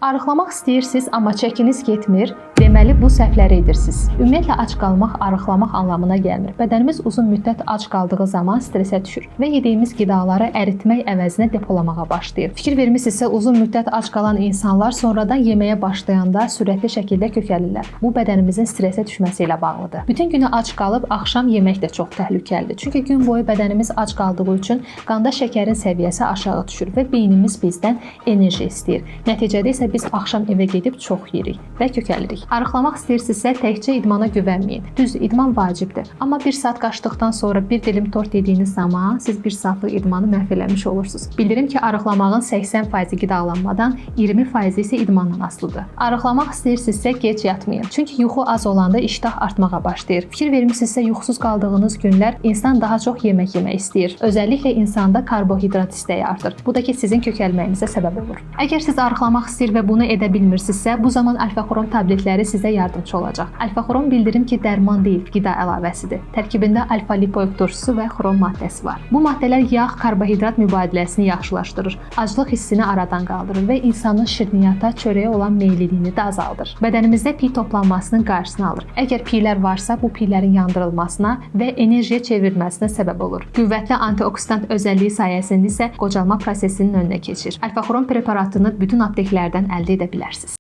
Arıqlamaq istəyirsiniz, amma çəkiniz getmir. Deməli bu səhvləri edirsiniz. Ümumiyyətlə ac qalmaq arıqlamaq anlamına gəlmir. Bədənimiz uzun müddət ac qaldığı zaman stressə düşür və yediyimiz qidaları əritmək əvəzinə depolamağa başlayır. Fikir vermisinizsə, uzun müddət ac qalan insanlar sonradan yeməyə başlayanda sürətli şəkildə kökəlirlər. Bu bədənimizin stressə düşməsi ilə bağlıdır. Bütün günü ac qalıb axşam yemək də çox təhlükəlidir. Çünki gün boyu bədənimiz ac qaldığı üçün qanda şəkərin səviyyəsi aşağı düşür və beynimiz bizdən enerji istəyir. Nəticədə isə biz axşam evə gedib çox yeyirik və kökəlirik. Arıqlamaq istəyirsinizsə, təkcə idmana güvənməyin. Düzdür, idman vacibdir. Amma 1 saat qaçdıqdan sonra bir dilim tort yediyiniz zaman siz 1 saatlıq idmanı məhv eləmiş olursunuz. Bildirim ki, arıqlamağın 80% qidalanmadan, 20% isə idmandan asılıdır. Arıqlamaq istəyirsinizsə, gec yatmayın. Çünki yuxu az olanda iştah artmağa başlayır. Fikir vermisinizsə, yuxusuz qaldığınız günlər insan daha çox yemək yemək istəyir. Özəlliklə insanda karbohidrat istəyi artır. Bu da ki, sizin kökəlməyinizə səbəb olur. Əgər siz arıqlamaq istəyir və bunu edə bilmirsinizsə, bu zaman alfa-xrom tabletləri sizə yardımçı olacaq. Alfa-xrom bildirim ki, dərman deyil, qida əlavəsidir. Tərkibində alfa-lipoik turşusu və xrom maddəsi var. Bu maddələr yağ, karbohidrat mübadiləsini yaxşılaşdırır, aclıq hissini aradan qaldırır və insanın şirniyyata, çörəyə olan meylliliyini də azaldır. Bədənimizdə piy toplanmasının qarşısını alır. Əgər piylər varsa, bu piylərin yandırılmasına və enerjiyə çevrilməsinə səbəb olur. Qüvvətli antioksidant özəlliyi sayəsində isə qocalma prosesinin önünə keçir. Alfa-xrom preparatını bütün apteklərdən əldə edə bilərsiniz.